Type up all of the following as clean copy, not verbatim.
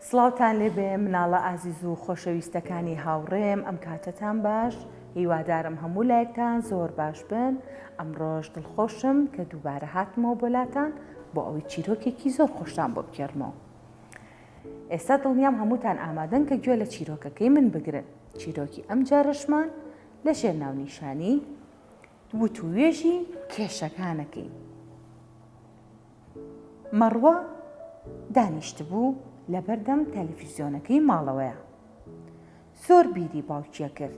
سڵاوتان لێبێ مناڵە ئازیز و خۆشەویستەکانی هاوڕێم ئەم کاتەتان باش هیوادارم هەموو لایەکتان زۆر باش بن ئەمڕۆش دڵخۆشم کە دووبارە هاتمەوە بۆ لاتان بۆ ئەوەی چیرۆکێکی زۆر خۆشتان بۆ بگێڕمەوە ئێستا دڵنیام هەمووتان ئامادەن کە گوێ لە چیرۆکەکەی من بگرن چیرۆکی ئەم جارەشمان لە ژێر ناونیشانی وتووێژی کێشەکانەکەین. مەڕوە دانیشتبوو لەبەردەم تەلەفیزیۆنەکەی ماڵەوەیا. زۆر بیری باوکیە کرد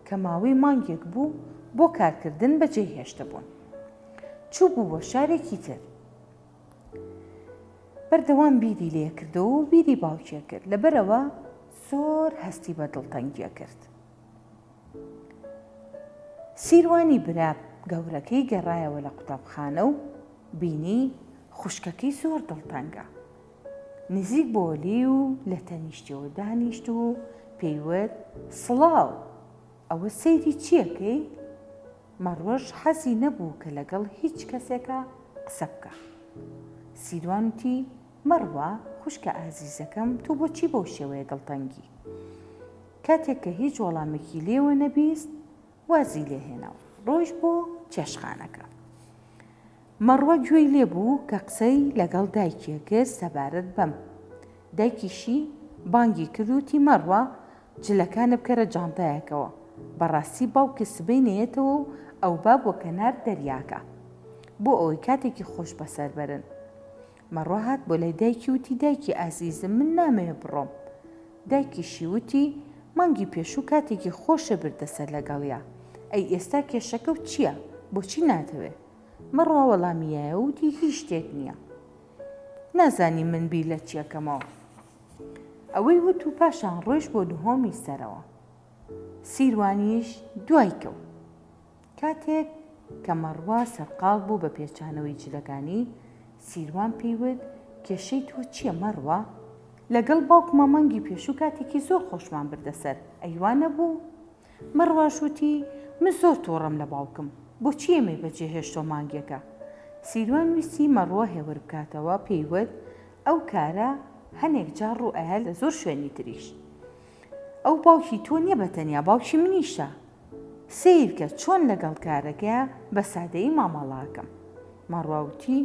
کە ماوەی مانگێک بوو بۆ کارکردن بەجێی هێشتبوون. چووبوو بۆ شارێکی تر. بەردەوام بیری لێکردەوە و بیری باوکیە کرد. لەبەرئەوە زۆر هەستی بە دڵتەنگیە کرد. سیروانی برا گەورەکەی گەڕایەوە لە قوتابخانە و بینی خوشکەکەی زۆر دڵتەنگە. نزیک بۆوە لێی و لە تەنیشتیەوە دانیشت و پێی وت، سڵاو، ئەوە سەیری چییەکەی؟ مەڕوەش حەزی نەبوو کە لەگەڵ هیچ کەسێکا قسە بکا. سیروان وتی، مەڕوە، خوشکە ئازیزەکەم تۆ بۆچی بەو شێوەیە دڵتەنگی؟ کاتێک کە هیچ وەڵامێکی لێوە نەبیست وازی لێ هێنا و ڕۆیشت بۆ چێشتخانەکە. مەڕوە گوێی لێ بوو کە قسەی لەگەڵ دایکی کرد سەبارەت بەم. دایکیشی بانگی کرد و وتی مەڕوە جلەکانت بکەرە جانتایەکەوە، بەڕاستی باوکت سبەی نەیەتەوە و ئەوبا بۆ کەنار دەریاکە. بۆ ئەوەی کاتێکی خۆش بەسەر بەرن. مەڕوە هات بۆ لای دایکی وتی دایکی ئازیزم من نامەوێ بڕۆم. دایکیشی وتی، مانگی پێشوو کاتێکی خۆشت بردە سەر لەگەڵیا، ئەی ئێستا کێشەکەو چییە، بۆچی ناتەوێ؟ مەڕوا وەڵامی یایەوە وتی، هیچ شتێک نییە. نازانی من بیر لە چی ئەکەمەوە. ئەوەی وت و پاشان ڕۆیشت بۆ نهۆمی سەرەوە. سیروانیش دوای کەوت. کاتێک کە مەڕوا سەرقاڵ بوو بە پێچانەوەی جلەکانی، سیروان پێی وت، کێشەی تۆ چییە مەڕوا؟ لەگەڵ باوکما مانگی پێشوو کاتێکی زۆر خۆشمان بردە سەر، ئەی وا نەبوو؟ مەڕواش وتی، من زۆر تووڕەم لە باوکم، بۆچی ئێمەی بەجێ هێشتووە مانگێکە؟ سیروان ویستی مەڕوا هێور بکاتەوە، پێی وت، ئەو کارە هەنێک جار ڕوو ئەیا لە زۆر شوێنی تریش. ئەو باوکی تۆ نیە بە تەنیا باوکی منیشە. سەیرکە چۆن لەگەڵ کارەکەیا بە سادەیی مامەڵە ئەکەم. مەڕوا وتی،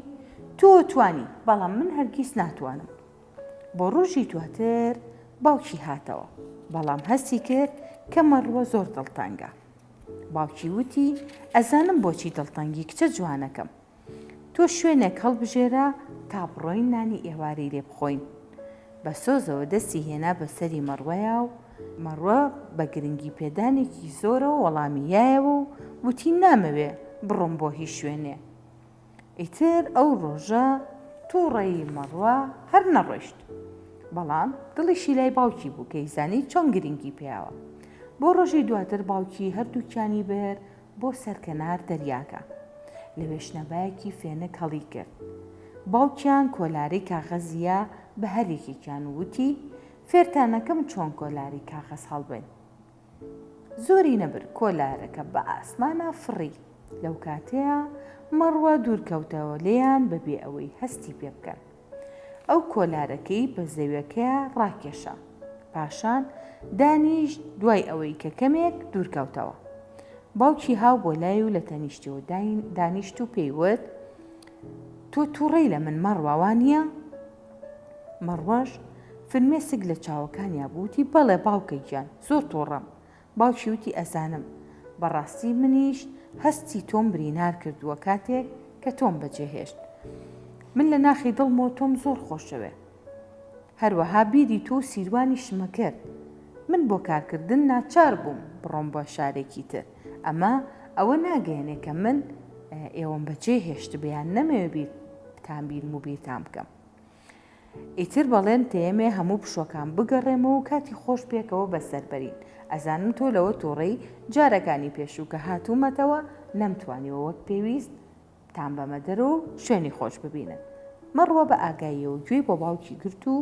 تۆ توانی، بەڵام من هەرگیز ناتوانم. بۆ ڕۆژی دواتر باوکی هاتەوە، بەڵام هەستی کرد کە مەڕوە زۆر دڵتەنگە. باوکی وتی، ئەزانم بۆچی دڵتەنگی کچە جوانەکەم. تۆ شوێنێک هەڵبژێرە تا بڕۆین نانی ئێوارەی لێ بخۆین. بە سۆزەوە دەستی هێنا بە سەری مەڕوەیا و مەڕوە بە گرنگی پێدانێکی زۆرەوە وەڵامی یایەوە و وتی نامەوێ بڕۆم بۆ هیچ شوێنێ. ئیتر ئەو ڕۆژە تووڕەیی مەڕوە هەر نەڕۆیشت. بەڵام دڵیشی لای باوکی بوو کە ئیزانی چۆن گرنگی پێیاوە. بۆ ڕۆژی دواتر باوکی هەردووکیانی برد بۆ سەر کەنار دەریاکە. لەوێ شنەبایەکی فێنک هەڵی کرد. باوکیان کۆلارەی کاغەزییە بە هەر یەکێکیان و وتی، فێرتانەکەم چۆن کۆلارەی کاغەز هەڵبەین. زۆری نەبرد کۆلارەکە بە ئاسمانا فڕی. لەو کاتەیا مەڕوە دوور کەوتەوە لێیان بە بێ ئەوەی هەستی پێ بکەن. ئەو کۆلارەکەی بە زەویەکەیا ڕاکێشا. پاشان دانیشت دوای ئەوەی کە کەمێک دوورکەوتەوە. باوکی هاو بۆ لای و لە تەنیشتیەوە دانیشت و پێی وت، تۆ تووڕەی لە من مەڕوا وا نییە؟ مەڕواش فرمێسک لە چاوەکانیا بوو وتی، بەڵێ باوکە گیان زۆر تووڕەم. باوکی وتی ئەزانم، بەڕاستی منیش هەستی تۆم برینار کردووە کاتێک کە تۆم بەجێهێشت. من لە ناخی دڵمەوە تۆم زۆر خۆشەوێ. هەروەها بیری تۆ و سیروانیشمە کرد. من بۆ کارکردن ناچار بووم بڕۆم بۆ شارێکی تر. ئەمە ئەوە ناگەیەنێ کە من ئێوەم بەجێ هێشتبێ یان نەمەوێ بیرتان بیرم و بیرتان بکەم. ئیتر بەڵێن تەیەمێ هەموو پشوەکان بگەڕێمەوە و کاتی خۆش پێکەوە بەسەر بەرین. ئەزانم تۆ لەوە توڕەی، جارەکانی پێشوو کە هاتوومەتەوە نەمتوانیوە وەک پێویست تان بەمە دەرەوە و شوێنی خۆش ببینن. مەڕوە بە ئاگاییەوە گوێی بۆ باوکی گرت و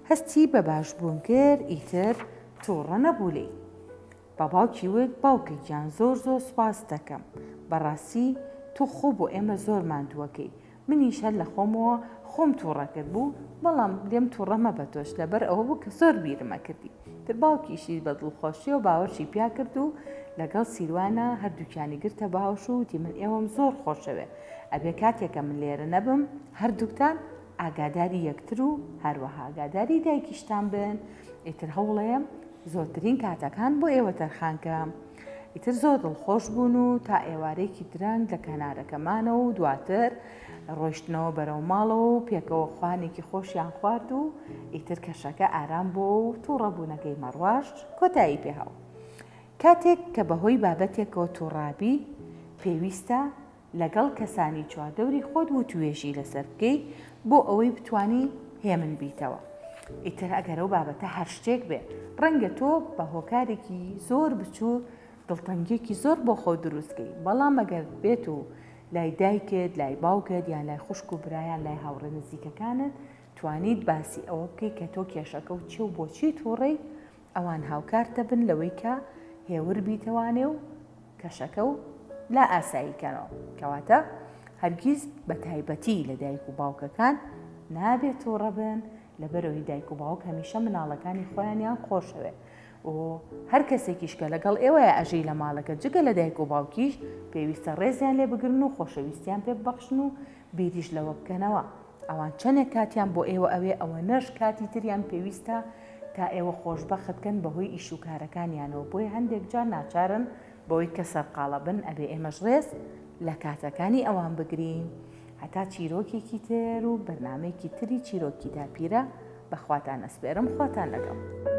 هەستی بە باشبوون کرد، ئیتر توڕە نەبوو لێی. بە باوکی وت، باوکە گیان زۆر زۆر سوپاست دەکەم، بەڕاستی تۆ خۆ بۆ ئێمە زۆر ماندووەکەی. منیش هەر لە خۆمەوە خۆم تووڕە کرد بوو، بەڵام لێم تووڕە مەبە تۆش لەبەر ئەوە بوو کە زۆر بیرم ئەکردی. تر باوکیشی بە دڵخۆشیەوە باوەشی پیا کرد و لەگەڵ سیروانا هەردووکیانی گرتە باوەش و وتی من ئێوەم زۆر خۆشەوێ، ئەبێ کاتێ کە من لێرە نەبم هەردووکتان ئاگاداری یەکتر و هەروەها ئاگاداری دایکیشتان بن، ئیتر هەوڵەیەم زۆرترین کاتەکان بۆ ئێوە تەرخان کەم. ئیتر زۆر دڵخۆش بوون و تا ئێوارەیەکی درەنگ لە کەنارەکە مانەوە و دواتر ڕۆیشتنەوە بەرەو ماڵەوە و پێکەوە خوانێکی خۆشیان خوارد و ئیتر کەشەکە ئارام بووە و تووڕەبوونەکەی مەڕواش کۆتایی پێ هاو. کاتێک کە بەهۆی بابەتێکەوە تووڕابی، پێویستە لەگەڵ کەسانی چواردەوری خۆت وتوێژی لەسەر بکەی بۆ ئەوەی بتوانی هێمن بیتەوە. ئیتر ئەگەر ئەو بابەتە هەر شتێک بێ، ڕەنگە تۆ بە هۆکارێکی زۆر بچووک دڵتەنگیەکی زۆر بۆ خۆت دروست کەی، بەڵام ئەگەر بێت و لای دایکت، لای باوکت یان لای خوشک و برایان، لای هاوڕێ نزیکەکانت توانیت باسی ئەوە بکەی کە تۆ کێشەکە و چیە و بۆچی تووڕەی، ئەوان هاوکارت دەبن لەوەی کە هێور بیتەوانێ و کەشەکە و لا ئاسایی کەنەوە. کەواتە هەرگیز بە تایبەتی لە دایک و باوکەکان نابێت تووڕە بن، لەبەرئەوەی دایک و باوک هەمیشە مناڵەکانی خۆیانیان خۆشەوێ و هەر کەسێکیش کە لەگەڵ ئێوەیە ئەژی لە ماڵەکە جگە لە دایک و باوکیش پێویستە ڕێزیان لێ بگرن و خۆشەویستیان پێ ببەخشن و بیریش لەوە بکەنەوە ئەوان چەندێک کاتیان بۆ ئێوە ئەوێ ئەوەنەش کاتی تریان پێویستە تا ئێوە خۆشبەخت کەن بەهۆی ئیش و کارەکانیانەوە بۆیە هەندێک جار ناچارن بەوەی کە سەرقاڵە بن ئەبێ ئێمەش ڕێز لە کاتەکانی ئەوان بگرین هەتا چیرۆکێکی تر و بەرنامەیەکی تری چیرۆکی داپیرە بە خواتان ئەسپێرم خواتان لەگەڵ.